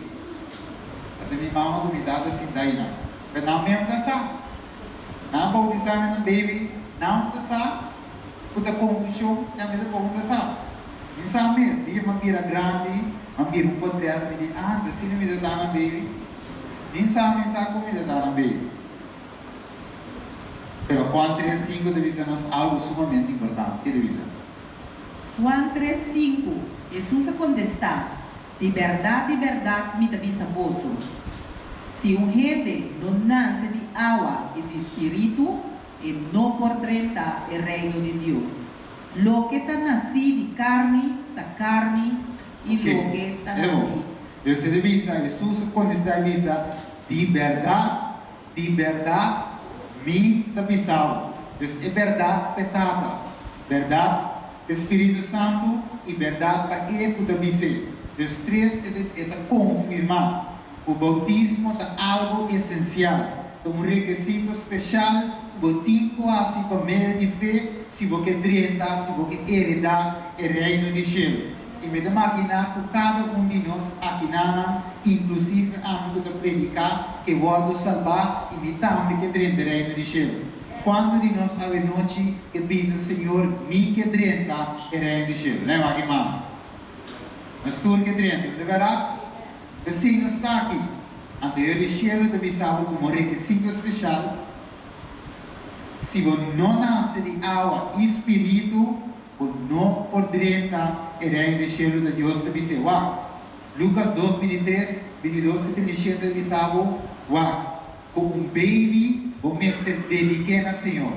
A: Ata mi mama ku mi tata sinta einan. Pero nan mes no ta sa. Nan a boutisá mi nan baby, nan no ta sa. Ku ta konfushon i ami tampoko no ta sa. Mi sa mes, dia mi a bira grandi, mi a mira un potret, mi di, ah, ta asina mi ta ta nan baby? Mi sa, mi sa kon mi ta ta nan baby. Pero Juan tres sinku ta bisa nos algu sumamente importante. Ke ta bisa?
B: Juan tres sinku, Hesus a kontestá, Di bèrdat, di bèrdat mi ta bisa boso, si un hende no nase di awa i di spiritu, E no por drenta e reino di Dios. Loke ta nasí di karni ta karni, i
A: Ok,
B: loke ta
A: e bon.
B: nasí.
A: Dios ta bisa, Hesus a kontestá i bisa, Di bèrdat, di bèrdat, Mi ta bisa bo. Dus e bèrdat pa e Tata, bèrdat pa e Spiritu Santu i bèrdat pa e ku ta bis'é. Dus tres e ta e ta konfirmá ku boutismo ta algu esensial. Ta un rekisito speshal ku bo tin ku hasi pa medio di fe si bo ke drenta, si bo ke eredá e Reino di shelu. I mi ta maginá ku kada un di nos akinanan, inklusive ami ku ta prediká, ke wòrdu salbá i mi tambe ke drenta e Reino di shelu. Kuantu di nos awenochi ke bisa, Señor, mi ke drenta e Reino di shelu? Lei wak e mano. Nos tur ke drenta, no ta bèrdat? P'esei nos ta aki. Anto e di shelu ta bisa bo komo rekisito speshal, Si bo no nase di awa i spiritu, bo no por drenta e Reino di shelu ta Dios ta bis'é. Wak! Lukas dos, bintitres, bintidos te 37 ta bisa bo, Wak! Ku un beibi bo mester dedik'é na Señor.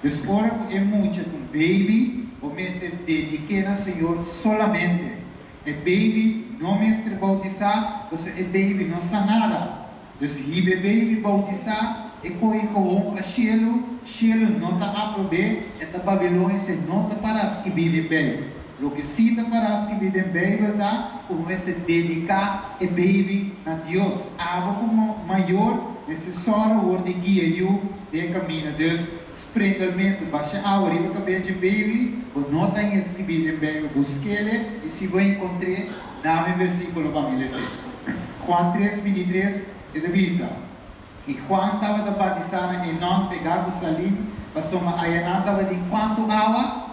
A: Dus ora ku e mucha ta un beibi, bo mester dedik'é na Señor solamente. E baby no mester bautisá pasobra e baby no sa nada. Dus hiba e baby bautisá, e kohe gewoon pa shelu, shelu no ta aprob'é, e ta Babilonia se no ta pará skibí den Beibel. Loke sí ta pará skibí den Beibel ta ku bo mester dediká e baby na Dios. Abo komo mayor mester sòru wor di guia yu den e kaminda. Dus Sprengelmentu, basha awa riba kabes dje baby, bo no ta inskribí den Bijbel, busk'ele i si bo enkontr'é, dami e versíkulo pa mi les'é. Juan tres, 23, e ta bisa, I Juan tabata batisá na Enon pegá ku Salim, pasobra ayanan tabatin kuantu awa?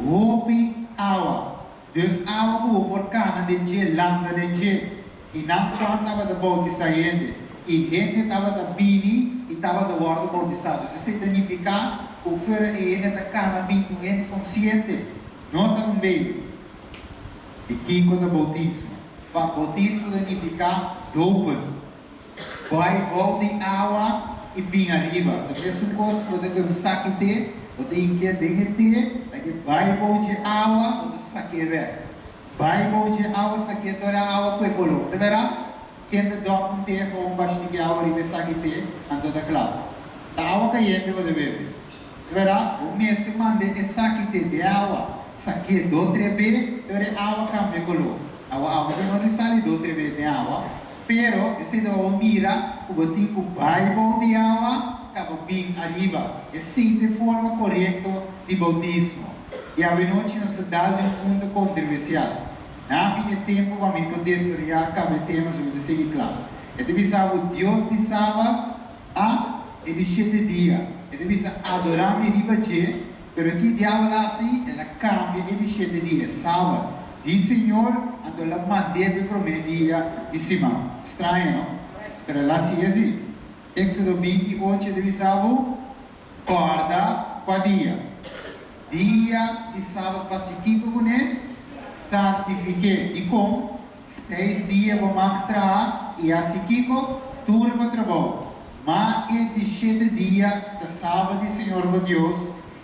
A: Hopi awa. Dus awa ku bo por kana den dje, landa den dje. I nan Juan tabata boutisá hende, i hende tabata bini i tabata wòrdu boutisá. Dus esei ta nifiká ku fuera e hende ta kana bini un hende konsiente, no ta un baby. I kiko ta boutismo? Pa boutismo ta nifiká dopen. Bai bou di awa i bin ariba. Ta mesun kos ku bo ta kohe un saki te, bo ta hinkié den e te, ta ke bai bou dje awa, bo ta sakié bèk. Bai bou dje awa, sakié tur e awa ku e koló. Ta bèrdat? Ken ta dòp un te òf un bashti di awa riba e saki te, anto ta kla. Ta awa kayente bo ta bebe. Ta bèrdat? Bo mester manda e saki te den awa, sakié do tre be, tur e awa kambia koló. Awa awa ta no di sali do tre be den awa. Pero esei ta bo mira ku bo tin ku bai bou di awa ka bo bin ariba. Esei ta e forma korekto di boutismo. I awenochi nos ta dal di un punto kontroversial. Na mi e tempu pa mi por desaroyá kaba e tema so mi ta sigui kla. E ta bisa bo Dios di Sabat a e di shete dia. E ta bisa adorá mi riba dje. Pero ki diabel a hasi? El a kambia e di shete dia, Sabat, di Señor, anto el a mand'é pa e promé dia di siman. Straño, no? Pero el a hasi así. Éxodo 28 ta bisa bo, Kòrda kua dia? Dia di Sabat pa hasi kiko kuné? Santifik'é. Dikon? Seis dia bo mag traha i hasi kiko? Tur bo trabou. Ma e di shete dia ta Sabat di Señor bo Dios,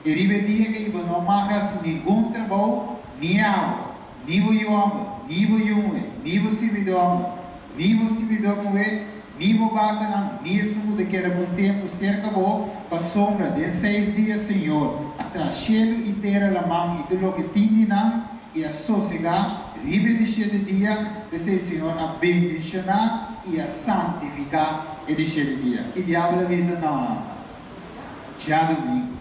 A: i riba e dia ei bo no mag hasi ningun trabou, ni abo, ni bo yu hòmber, ni bo yu muhé, ni bo sirbidó hòmber, ni bo sirbidó muhé, ni bo bakanan, ni esun ku ta keda pa un tempu serka bo, pasobra den seis dia Señor a traha shelu i tera, laman i tur loke tin di nan, i a sosegá riba e di shete dia, p'esei Señor a bendishoná i a santifiká e di shete dia. Ki diabel a bisa? No, no, no. Djadumingu.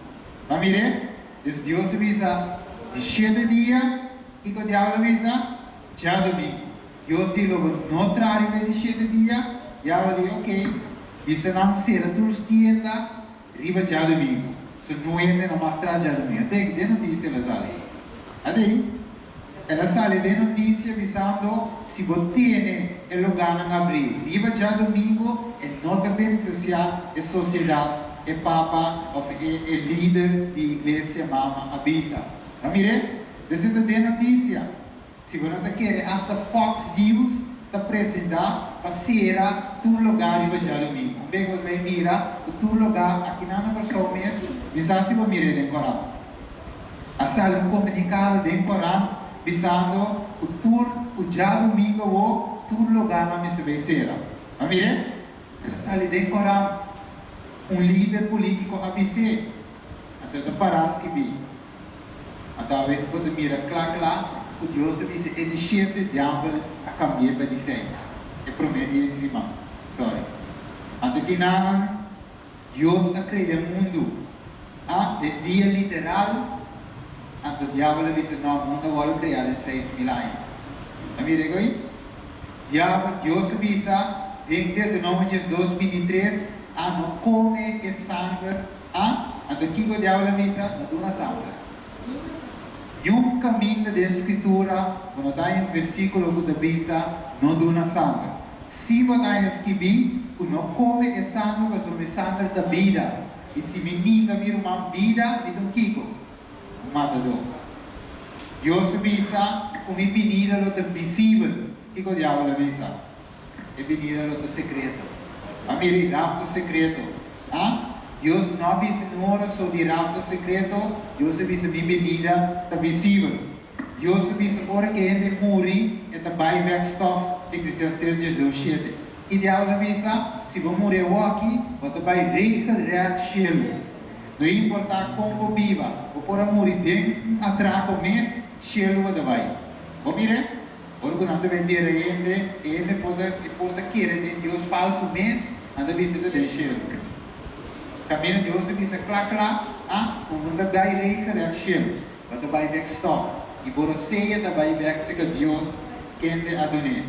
A: Bo a mir'é? Dus Dios a bisa di shete dia, kiko diabel a bisa? Djadumingu. Dios di lo bo no traha riba e di shete dia? Diabel di, Oké, bisa nan sera tur tienda, Riba djadumingu, su nuebe no mag traha djadumingu. Ate den notisia el a sali. Ate el a sali den notisia bisando si bo tene e lugarnan abri riba djadumingu e no ta benefisiá e sosiedat, e papa of e e lider di iglesia mama a bisa. Ta mir'é? Esei ta den notisia. Si bo no ta kere hasta Fox News ta presenta pa sera tur loga riba djadomingo. Un bek bo ta bay mira ku tur loga akinan na Kòrsou mes, mi sa si bo mir'é den korant. A sali un komunikado den korant bisando ku tur ku djadomingo awo tur loganan mester bay sera. Bo a mir'é? El a sali den korant. Un lider politiko a bis'é. Anto e ta pará skibí. Anto awe bo ta mira kla kla ku Dios a bisa e di shete, diabel a kambi'é pa di seis, e promé dia di siman. Sorry. Anto kinanan Dios a krea mundu? A Den dia literal? Anto diabel a bisa, No, mundu a wòrdu kreá den 6000 aña. Ta mira e ko'i? Diabel, Dios a bisa den Deuteronomio 12, 23, A no kome e sanger. A Anto kiko diabel a bisa? No duna sanger. Niun kaminda den Skritura bo no ta haña un versíkulo ku ta bisa no duna sanger. Si bo ta haña skibí ku no kome e sanger pasobra mi sanger ta bida, i si mi ninga mi ruman bida, mi ta un kiko? Un matadó. Dios a bisa ku mi binida lo ta visibel. Kiko diabel a bisa? E binida lo ta sekreto. A mira e rapto sekreto. A Dios no a bisa ni un ora so di rapto sekreto, Dios a bisa mi binida ta visibel. Dios a bisa ora ku e hende muri e ta bai bek stof, Eklesiastes 12:7. Ki diabel a bisa? Si bo muri awoki, bo ta bai regelrègt shelu. No importá kon bo biba, bo por a muri den un atrako mes, shelu bo ta bai. Bo mir'é? Ora ku nan ta bendera hende, e hende por ta e por ta kere den Dios falsu mes, nan ta bisa ta den shelu. Kaminda Dios a bisa kla kla, ah, ku bo ta bai regelrègt shelu, bo ta bai bèk stòp, i bo rosea ta bai bèk serka Dios kende a dun'é.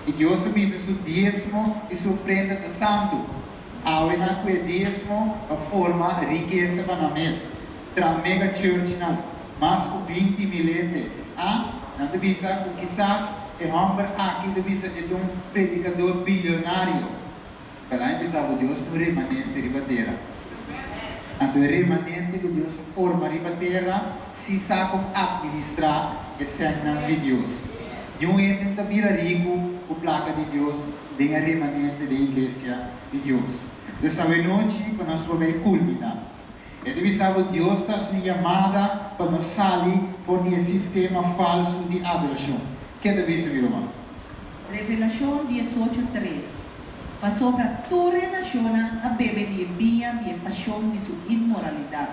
A: I Dios a bisa su diesmo i su ofrenda ta santu. Awe nan ku e diesmo pa forma rikesa pa nan mes. Tra mega churchnan, mas ku 20,000 hende, ah. Nan ta bisa ku kisas e hòmber aki ta bisa e ta un predikador bilionario. Pero nan a bisa ku Dios ta un remanente riba tera. Anto e remanente ku Dios a forma riba tera si sa kon atministrá e sènnan di Dios. Niun hende no ta bira riku ku plaka di Dios den e remanente den iglesia di Dios. Dus awenochi pa nos por bai kulminá. E ta bisa bo Dios ta hasi un yamada pa nos sali for di e sistema falsu di adorashon. Ke ta bisa, mi ruman?
B: Revelashon 18 tres, Pasobra tur e nashonnan a bebe di e biña di e pashon di su inmoralidat,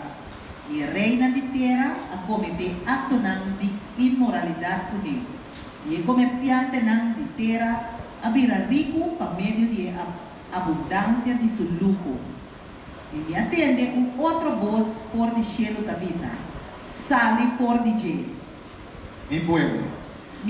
B: i e reinan di tera a kometé aktonan di inmoralidat kuné, i e komersiantenan di tera a bira riku pa medio di e abundansia di su luho. I mi a tende un otro bos for di shelu ta bisa, Sali for di dje.
A: Mi pueblo,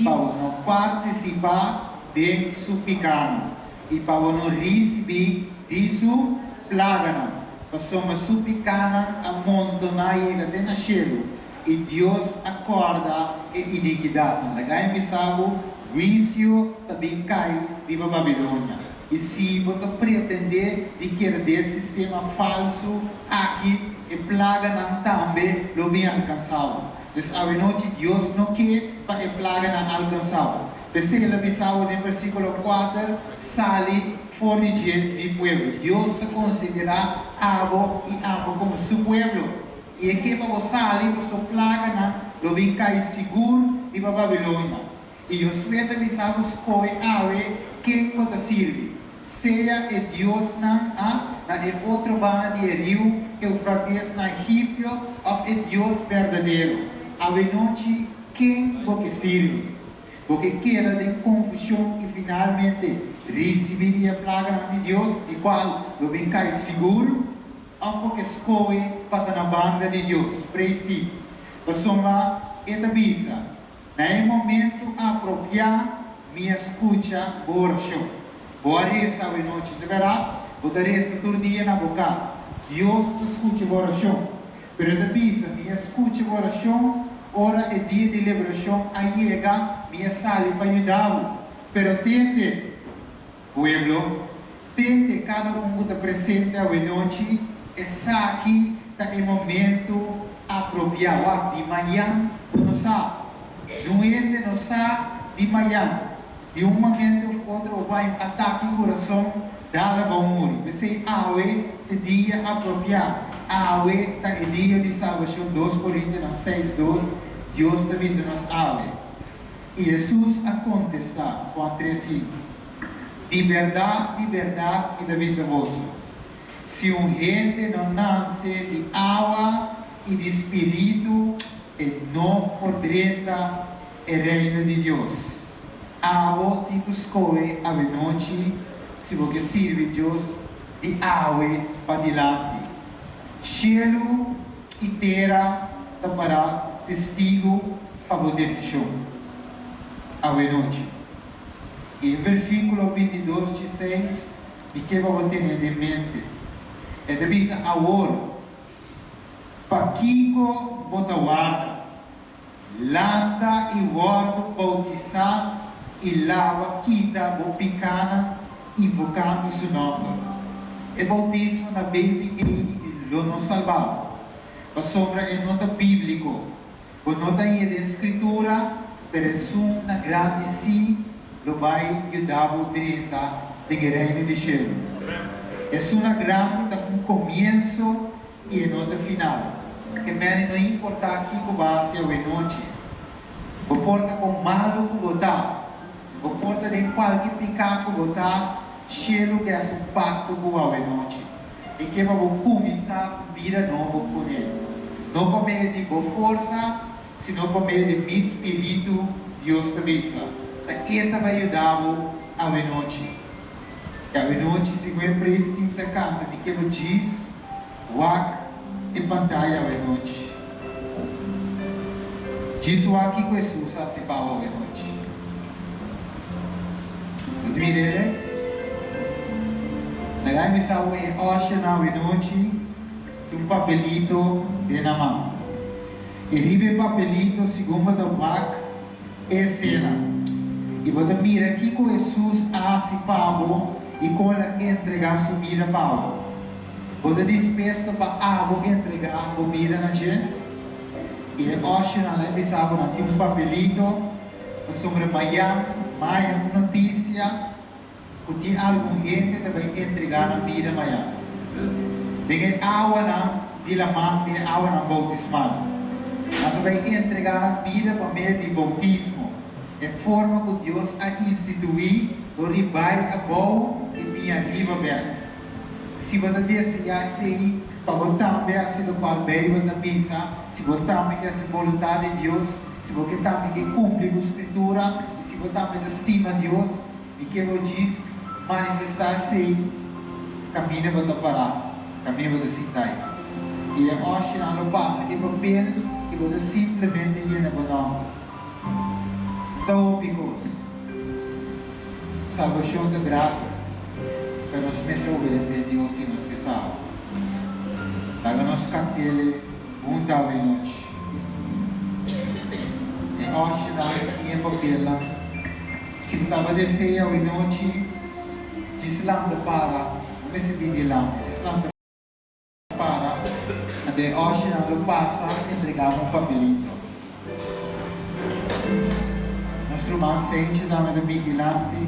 A: pa bo no partisipá den su pikánan i pa bo no risibí di su plaganan, pasobra su pikánan a montoná yega te na shelu, i Dios a kòrda e inikidatnan. Laga mi bisa bo, huisio ta bin kai riba Babilonia. I si bo ta pretendé di keda den e sistema falsu aki, e plaganan tambe lo bin alkansá bo. Dus awenochi Dios no ke pa e plaganan alkansá bo. P'esei el a bisa bo den versíkulo 4, Sali for di dje, mi pueblo. Dios ta konsiderá abo i abo komo su pueblo. I e ke pa bo sali, pasobra plaganan lo bin kai sigur riba Babilonia. I Josué ta bisa bo skohe awe ken bo ta sirbi, sea e diosnan a na e otro banda di e riu Eufrates na Egipto òf e Dios berdadero. Awenochi ken bo ke sirbi? Bo ke keda den konfushon i finalmente risibí di e plaganan di Dios, di kual lo bin kai sigur? Òf bo ke skohe pa ta na banda di Dios? Praise be! Pasobra e ta bisa. Na e momento apropiá mi a skucha bo orashon. Bo a resa awenochi, ta bèrdat? Bo ta resa tur dia na bo kas. Dios ta skucha bo orashon. Pero e ta bisa, Mi a skucha bo orashon, ora e dia di liberashon a yega, mi a sali pa yuda bo. Pero tende, pueblo, tende kada un ku ta presente awenochi, esaki ta e momento apropiá. Wak, di mañan bo no sa. Niun hende no sa di mañan. Di un momento of otro bo bai un atake di kurason, dal abou muri. P'esei awe ta e dia apropiá. Awe ta e dia di salbashon 2 Korintionan 6, 2, Dios ta bisa nos awe. I Hesus a kontestá, Juan 3, 5, Di bèrdat, di bèrdat, mi ta bisa boso, si un hende no nanse di awa i di spiritu, e no por drenta e Reino di Dios. Abo tin ku skohe awenochi si bo ke sirbi Dios di awe padilanti. Shelu i tera ta para testigu pa bo desishon awenochi. I e versíkulo 22 dje 6 mi ke pa bo tene den mente. E ta bisa, Awor, pakiko bo ta warda? Lanta i wòrdu boutisá i laba kita bo pikánan invokando su nòmber. E boutismo na baby ei lo no salba bo, pasobra e no ta bíbliko. Bo no ta hañ'é den Skritura, pero esun na grandi sí lo bai yuda bo drenta den e Reino di shelu. Esun na grandi ta un komienso i e no ta final. Ke mene no importá kiko bo hasi awenochi. Bo por ta kon malu ku bo ta, bo por ta den kualke piká ku bo ta, shelu ke hasi un pakto ku bo awenochi. E ke pa bo kuminsá un bida nobo kuné. No pa medio di bo forsa, sino pa medio di mi spiritu, Dios ta bisa. Ta e ta bai yuda bo awenochi. I awenochi, segun e praise team ta kanta, mi ke bo djis wak e pantaya awenochi. Djis wak kiko Hesus a hasi pa bo awenochi. Bo ta mir'é? Laga mi bisa bo e ushernan awenochi tin un papelito den nan man. I riba e papelito, segun bo ta wak, E esena i bo ta mira kiko Hesus a hasi pa bo i kon el a entregá su bida pa bo. Bo ta dispuesto pa abo entregá bo bida na dje? I e òshernan a bisa bo nan tin un papelito pasobra mayan maya un notisia ku tin algun hende ta bai entregá nan bida mayan den e awanan di laman, den e awanan boutismal. Nan ta bai entregá nan bida pa medio di boutismo, e forma ku Dios a instituí dor di bai abou i bin ariba bèk. Si bo ta deseá esei pa bo tambe hasi lokual Beibel ta bisa, si bo tambe ke hasi boluntat di Dios, si bo ke tambe ke kumpli ku Skritura i si bo tambe ta stima Dios, Mi ke bo djis manifestá esei kaminda bo ta pará, kaminda bo ta sintá ei. I e òshinan lo pasa e papel i bo ta simplemente yena bo nòmber. No ta hopi kos. Salbashon ta grátis, pero nos mester obedesé Dios si nos ke salba. Laga nos kant'El huntu awe nochi. E òshinan tin e papelnan. Si bo taba desea awe nochi, djis lanta para, bo mester bin dilanti, djis lanta para, anto e òshernan lo pasa entregá bo un papelito. Nos ruman Senche tambe ta bin dilanti.